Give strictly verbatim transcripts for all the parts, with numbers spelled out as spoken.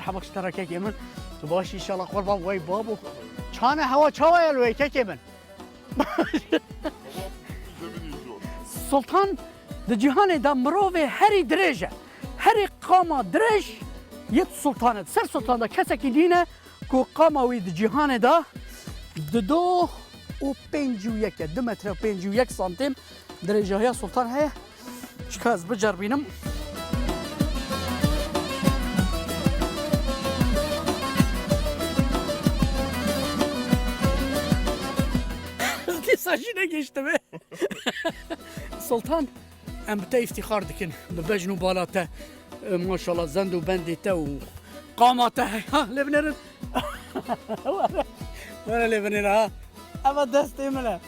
Merhaba, ji te re kekê min. Tu baş î, înşallah, qurban wey babo. Çane hewa çawa ye li wê kekê min? Sultan di cîhanê de mirovê herî dirêj e. Herî qama dirêj yê Sultan e. Ser Sultan de kesekî nîne ku qama wî di cîhanê de dido û pêncî û yek e. Du metre û pêncî û yek santîm dirêjahiya Sultan heye. Çika ez biceribînim. Dîsa jî negihiştime. Sultan, em bi te îftîxar dikin. Bi bejn û bala te, e, maşallah, zend û bendê te û qama te heye. Ha, lê binêrin. Were, were lê binêre ha. Eva destê min e.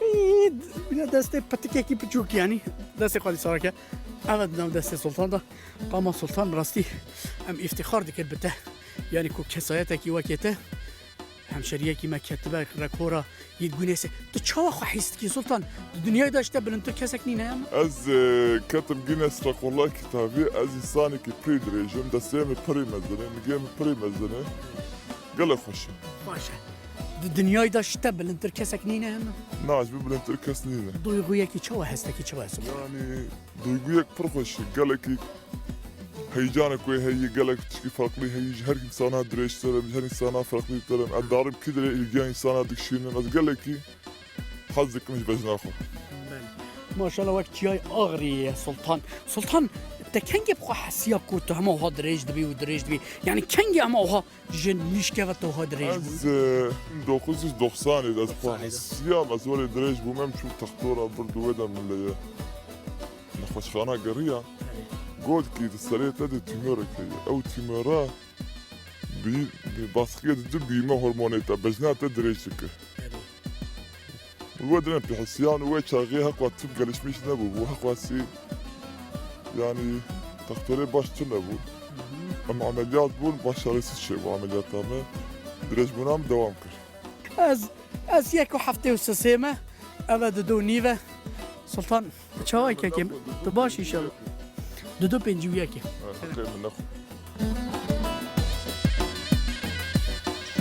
Î, bîne destê pitikekî piçûk, yanî destê xwe dîsa rake. Eva di nav destê Sultan de. Qama Sultan, bi rastî em îftîxar dikin bi te. Yanî ku kesayetekî wekê te, hemşeriyekî me ketibe rekora yê Guinnessê. Tu çawa xwe hîs dikî Sultan? Di dinyayê de ji te bilindtir kesek nîne ya min? Ez, e, ketim Guinness Rekorlar kitabî, ez însanekî pirî dirêj im, destê min pirî mezin e, nigê min pirî mezin e. Gelek xweş e. Baş e. Di dinyayê de ji te bilindtir kesek nîne hene? Na, ji min bilindtir kes nîne. Duyguyekî çawa, hestekî çawa hestekî? Yanî duyguyek pir xweş e. Gelekî heyecanek wê heye, gelek tişkî farklî heye. Ji her însana dirêjtir e, ji her însana farklîtir e. Ez darim kî dirê îlgiya însana dikişînim. Ez gelekî hez dikim ji bejna xwe. Belê. Maşallah, wek çiyayê Agiriyê ye Sultan. Sultan, te kengê bi xwe hesiya ku tu hema wiha dirêj dibî û dirêj dibî? Yanî kengê hema wiha ji nîşkeva te wiha dirêj bû? Ez, e, dokuz yüz doksanê de ez xwe hesiyam, ez werê dirêj bûm, em çû textora bir di wê de min lê nexweşxana geriya. Belê. Got ki di serê te de tümörek heye. Ew tümöra bi, bi baskıya di du büyüme hormonê te, bejna te dirêj dike. Belê. Û we dirin pêhisiyan û wê çaxê heqwa tip gelişmiş nebû. Bû heqwa sî, yanî, textorê baş tune bû. Em ameliyat bûn, baş çaresiz çêbû ameliyata me. Dirêjbûna min dewam kir. Ez, ez yek û heftê û sisê me, eve dido nîve. Sultan, çawa kekê min? Tu baş inşallah. Dido pêncî û yekê. Ha, heqê min nexwe.